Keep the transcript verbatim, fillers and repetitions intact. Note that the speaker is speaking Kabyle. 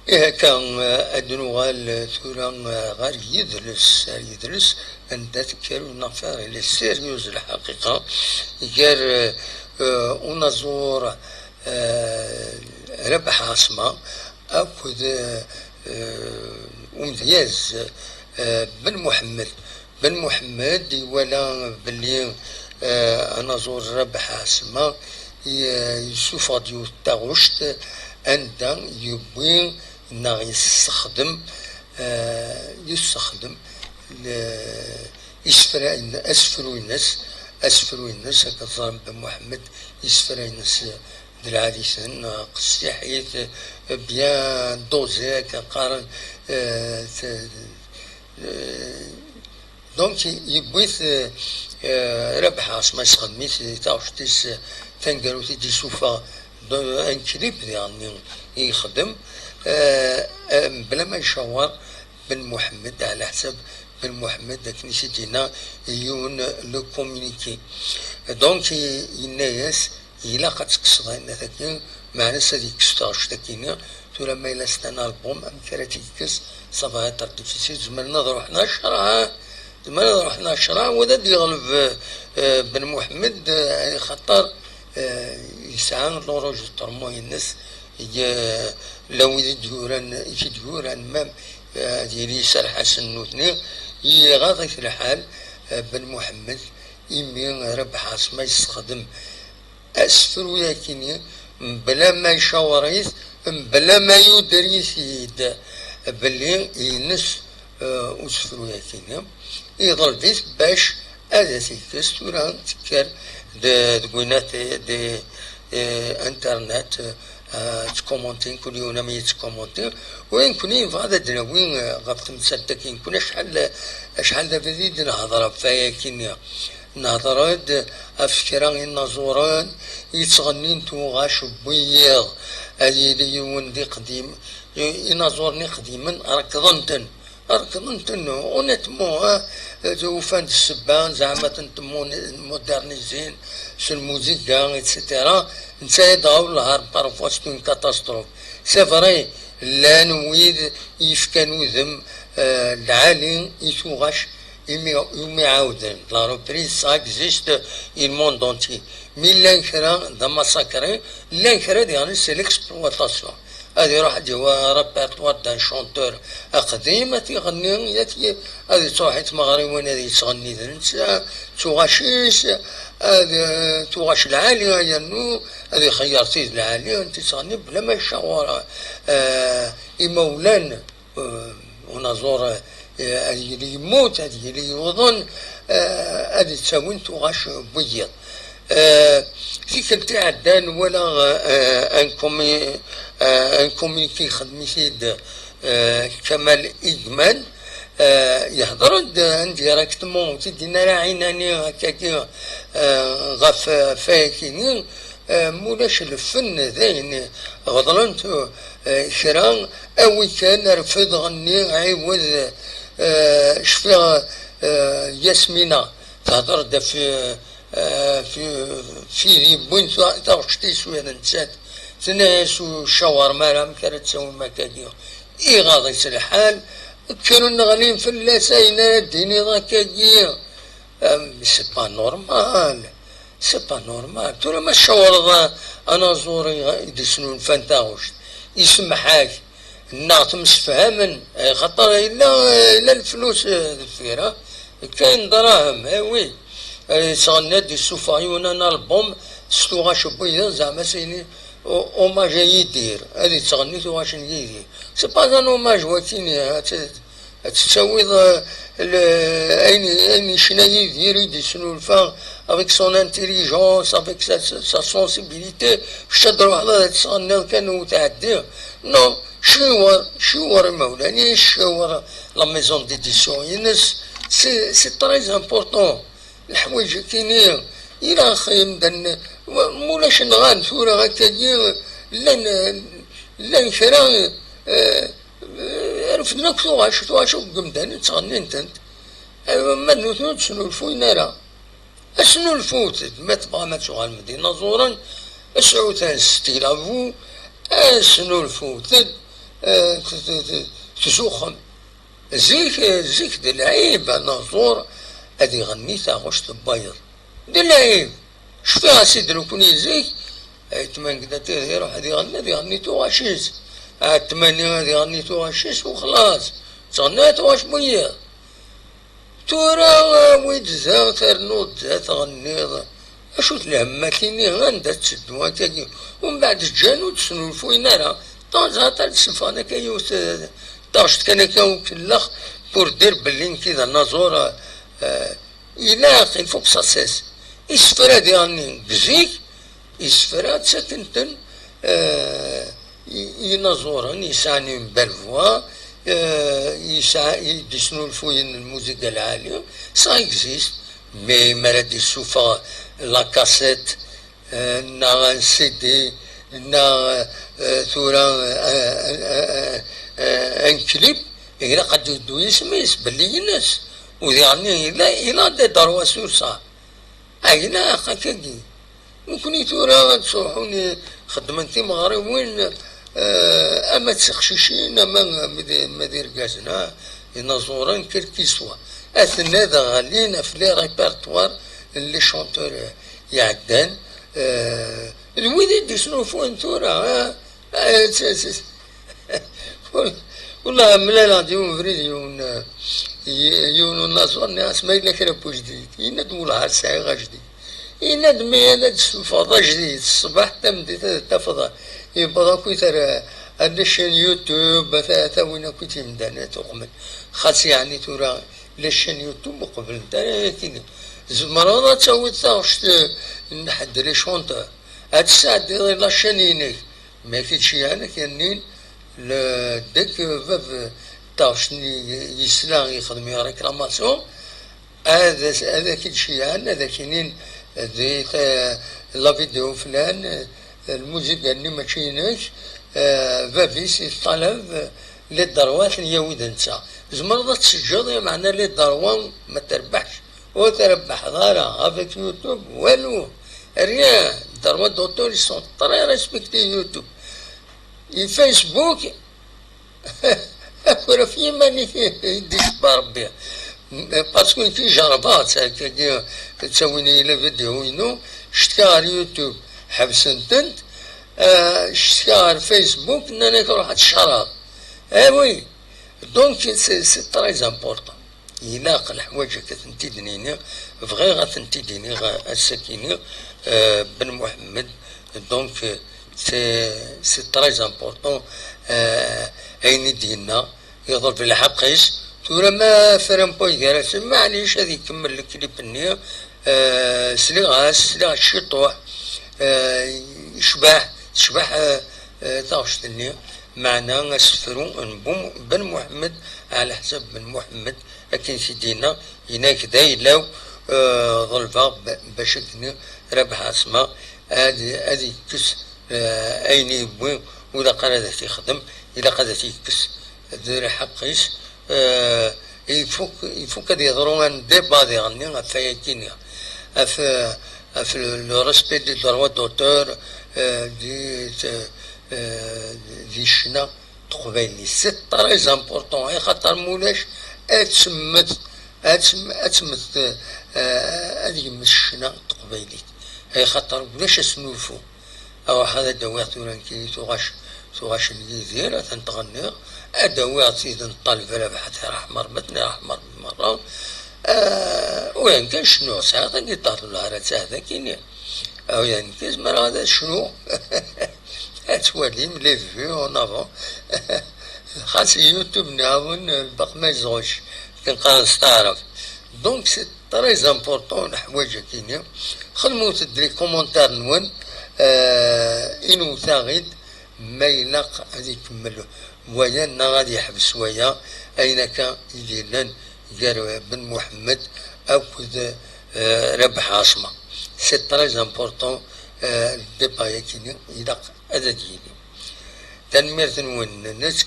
Ihi akka, eh, ad nuɣal, eh, tura, eh, ɣer yidles, ar yidles, anda tekker une affaire, elle est sérieuse, lḥaqiqa, gar, eh, eh, unaẓur, eh, Rabaḥ Ɛaṣma akked, eh, eh, umedyaz, eh, Ben Muḥemmed. Ben Muḥemmed iwala belli, eh, anaẓur Rabaḥ Ɛaṣma i-, yessufeɣ-d yiwet n taɣect anda yewwi neɣ yessexdem, eh, yessexdem le-, isefra-, asefru-ines, asefru-ines, akken teẓram Ben Muḥemmed, isefra-ines d lɛali-ten, qessiḥit, bien dosé, akken qqaren, eh, t-, eh, donc, yewwi-t, eh, eh, Rabaḥ Ɛaṣma, yessexdem-it di taɣect-is taneggarut i d-yessufeɣ, d-, un clip diɣen i yexdem, eh, eh, mebla ma icawer Ben Muḥemmed, ɛla ḥsab Ben Muḥemmed, akken i s-id-yenna yiwen le communiqué. Donc, i-, yenna-yas, ilaq ad tekkseḍ ayenna-tagi, meɛna-s ad yekkes taɣect-agi-nni. Tura ma yella c'est un album, amek ara tt-yekkes? Ça va être difficile. Zemren ad ruḥen ɛecra, zemren ad ruḥen ɛecra, wa ad d-yeɣleb, eh, Ben Muḥemmed, eh, xaṭer, eh, yesɛa l'enregistrement-ines, ye-, llan wid i d-yuran, i t-id-yuran, même, eh, ad yili iserreḥ-asen nutni. Iɣaḍ-it lḥal, eh, Ben Muḥemmed, imi Rabaḥ Ɛaṣma yessexdem asefru-yakini, mebla ma icawer-it, mebla ma yuder-it-id belli ines, eh, usefru-yakini, iḍleb-it bac ad t-yekkes. Tura tekker d-, deg winat di, eh, internet, eh, ttkumuntin, kul yiwen am yettkumunti. Ula d nekkni nebɣa ad d-nawi, eh, ɣef temsalt-agi, nekkni acḥal, acḥal d abrid i d-nehder ɣef wayakini. Nehder-d ɣef kra inaẓuren yettɣennin tuɣac n wiyiḍ, ad yili yiwen d iqdim, i-, inaẓuren iqdimen rekḍen-ten, rekḍen-ten, honnêtement, ha, ufan-d ssebba, zeɛma ten-, modernisin s lmuziga, et cetera. Netta ad d-aɣ lehar, parfois c'est une catastrophe. C'est vrai, llan wid yefkan udem, eh, lɛali i tuɣac, imi, imi ɛawden. La reprise, ça existe i le monde entier. Mi llan kra d amasakri, llan kra diɣen c'est l'exploitation. Ad iruḥ ad yawi répertoire d'un chanteur aqdim, ad t-iɣenni, ad t-, ad yettruḥ i tmeɣriwin ad yettɣenni d netta, d tuɣac-is, ad, eh, tuɣac lɛali, yernu ad ixeyyer tid lɛali, ad t-ittɣenni bla ma icawer, eh, imawlan. Eh, unaẓur, eh, ad yili yemmut, ad yili yuḍen, eh, ad ttawin tuɣac n wiyiḍ. Eh, tikkelt iɛeddan walaɣ, eh, un commu-, eh, un communiqué yexdem-it-id, eh, Kamal Igman, eh, yehder-d indirectement, ur t-id-yenni ara ɛinani akkagi, eh, ɣef, eh, fayakini, eh, mulac lfen d ayen ɣeḍlen-t, eh, kra, awi kan, rfed, ɣenni, ɛiwed, eh, cfiɣ, eh, Yasmina tehder-d ɣef, eh, fi, fi yewwin ta-, taɣect-is ula d nettat, tenna-yas ur cawer ara, amek ara tt-tawim akkagi? Iɣaḍ-itt lḥal, kkren ɣlin fell-as, ayen ara d-tiniḍ akkagi? Am, c'est pas normal. C'est pas normal. Tura ma tcawreḍ a-, anaẓur i, i d-isnulfan taɣect, isemmeḥ-ak, neɣ temsefhamem, eh, xaṭer yella, yella leflus, eh, deffir, ha? Kkayen dṛahem, eh oui. Eh, yettɣenni-d, yessufeɣ yiwen un album s tuɣac n wiyaḍ, zeɛma s-, ini, o-, hommage à Yidir, ad yettɣenni tuɣac n Yidir. C'est pas un hommage, wakini, ha, t-, Ad tettawiḍ, euh, le, ayen, ayen yecna Yidir i d-yesnulfa avec son intelligence, avec sa, sa, sa sensibilité, kečč ad d-truḥeḍ ad tesɣenniḍ kan u tɛeddi. Non, ciwer, ciwer imawlan-is, ciwer la maison d'édition-ines, c'est, c'est très important. Leḥwayeǧ-agi-nni, ilaq imdanen, wa-, mulac nɣan tura akkagi, llan, llan kra, eh, refden akk tuɣac, tuɣac akk n yimdanen ttɣennin-tent. Eh, ma d nutni ur d-snulfuyen ara. Asnulfut-d, ma tebɣam ad tuɣalem d inaẓuren, sɛut un style à vous, asnulfut-d, eh, t-, t-, t-, tzuxxem. Zik, eh, zik d lɛib anaẓur ad iɣenni taɣect n wayeḍ. D lɛib. Cfiɣ a sidi nekkni zik, ayetma n gdati ad iruḥ ad iɣenni, ad iɣenni tuɣac-is. Ɛetmani ad iɣenni tuɣac-is u xlaṣ. Ttɣenni tuɣac n wiyiḍ. Tura awi-d da, ternuḍ da, tɣenniḍ. Acu-t lhemma-kini, anda tetteddu akkagi? Umbeɛd ǧǧan ur d-snulfuyen ara. Tanzaɛt ad d-seffɣen akka yiwet, eh, taɣect kan akka ukellex, pour dire belli nekki d anaẓur, eh, ilaq, il faut que ça cesse. Isefra diɣen deg zik, isefra ttaken-ten, eh, i-, inaẓuren yesɛan une belle voix, eh, yesɛa, i d-isnulfuyen lmuziga lɛali, ça existe, mais mi ara d-issufeɣ la cassette, eh, neɣ un C D, neɣ, eh, tura, eh, eh, eh, eh, un clip, ilaq ad d-yeddu yisem-is, belli ines, u diɣen ila, ila des droits sur ça. Ay, ilaq akkagi. Nekkni tura ad ttruḥun i-, xeddmen timeɣriwin, eh, ama d tiqcicin, ama ma d, ma d irgazen, ha, inaẓuren, quel qu'il soit. Aten-a ad ɣlin ɣef les répertoires n les chanteurs iɛeddan, eh, d wid i d-isnulfuyen tura, ha. Eh, s-, s-, Wellah, mlaleɣ-d yiwen ubrid, yiwen, y-, yiwen unaẓur, nniɣ-as: "Ma yella kra n wejdid?" Yenna-d: "Wellah, ar sɛiɣ ajdid." Yenna-d: "Mi ara d-tessufɣeḍ ajdid, ṣṣbeḥ tameddit ad t-tafeḍ yewweḍ akkit ar, ar la chaîne YouTube, ad t-, ad t-awin akkit yimdanen, ad t-uqmen." Xas yeɛni tura la chaîne YouTube ur qeblent ara akini. Tzemreḍ ad tawiḍ taɣect n ḥedd, les chanteurs, ad tt-tesɛeddiḍ i la chaîne-inek. Ma k-id-ceyyɛen, ad k-nnin le, dès que bab taɣect-nni yesla, yexdem i réclamation, ad, ad ak-id-ceyyɛen, ad ak-inin di ta-, la vidéo flan, lmuziga-nni mačči inek, eh, bab-is yeṭṭalab les droits ad ten-yawi d netta. Tzemreḍ ad t-teǧǧeḍ, meɛna les droits ma terbeḥ Ur trebḥeḍ ara avec YouTube, walu. Rien. Droits d'auteur, ils sont très respectés YouTube. Et Facebook, akraf yiman-ik i d-icebba Rebbi. Parce que nekk jerrbeɣ-tt, akkagi, ttawin-iyi la vidéo-inu, cetkaɣ ɣer YouTube, ḥebsen-tent, euh, cetkaɣ ɣer Facebook, nnan-ak ruḥ ad tecreḍ. Eh oui. Donc, c'est, c'est très important. Ilaq leḥwaǧ akka tent-id-nini, bɣiɣ ad tent-id-iniɣ ass-akini, euh, Ben Muḥemmed. Donc, euh, c'est, c'est très important, euh, ayen i d-yenna, yeḍleb lḥeqq-is. Tura ma fran n wayen gar-asen, maɛlic ad ikemmel lklip-nni, euh, sliɣ-as, sliɣ-as ciṭuḥ, euh, yecbeḥ, tecbeḥ, euh, euh, taɣect-nni. Meɛna asefru n Bum-, Ben Muḥemmed, ɛla ḥsab Ben Muḥemmed, akken i t-id-yenna, yenna-k d ayla-w, eh, ḍelbeɣ ba-, bac akken Rabeḥ Ɛaṣma ad, ad yekkes, eh, ayen i yewwi, ur ilaq ara ad t-ixdem, ilaq ad t-yekkes d lḥeqq-is. Eh, ifuk, ifuk ad yeḍru un débat diɣenni ɣef wayagi-nni, ɣef, ɣef le, le respect des droits d'auteur, eh, di, eh, di ccna teqbaylit. C'est très important, axaṭer mulac ad temmet, ad tem-, ad temmet, eh, ad yemmet ccna teqbaylit. Axaṭer ulac asnulfu. Awaḥ ad d-awiɣ tura nekkini tuɣac, tuɣac n Yidir, ad tent-ɣenniɣ, ad d-awiɣ tid n ṭṭaleb Rabeḥ, ad t-iṛḥem Ṛebbi, ad ten-iṛḥem Ṛebbi merra. Eh, u yan kan cennuɣ, sɛiɣ tagiṭart, ula ara tt-ahat akini. Aw yan kan zemreɣ ad cnuɣ. Ad twalim les vues en avant. Xas YouTube nniɣ-awen, lbaq ma yezɣuc, akken qqaren s taɛrabt. Donc, c'est très important, leḥwaǧ-akini. Xedmet-d les commentaires-nwen, euh, inwet-aɣ-id ma ilaq ad ikemmel waya neɣ ad yeḥbes waya, ayen akka i d-yellan gar Ben Muḥemmed akked, euh, Rabeḥ Ɛaṣma. C'est très important, euh, le débat-akini, ilaq ad d-yili. Tanemmirt-nwen, nett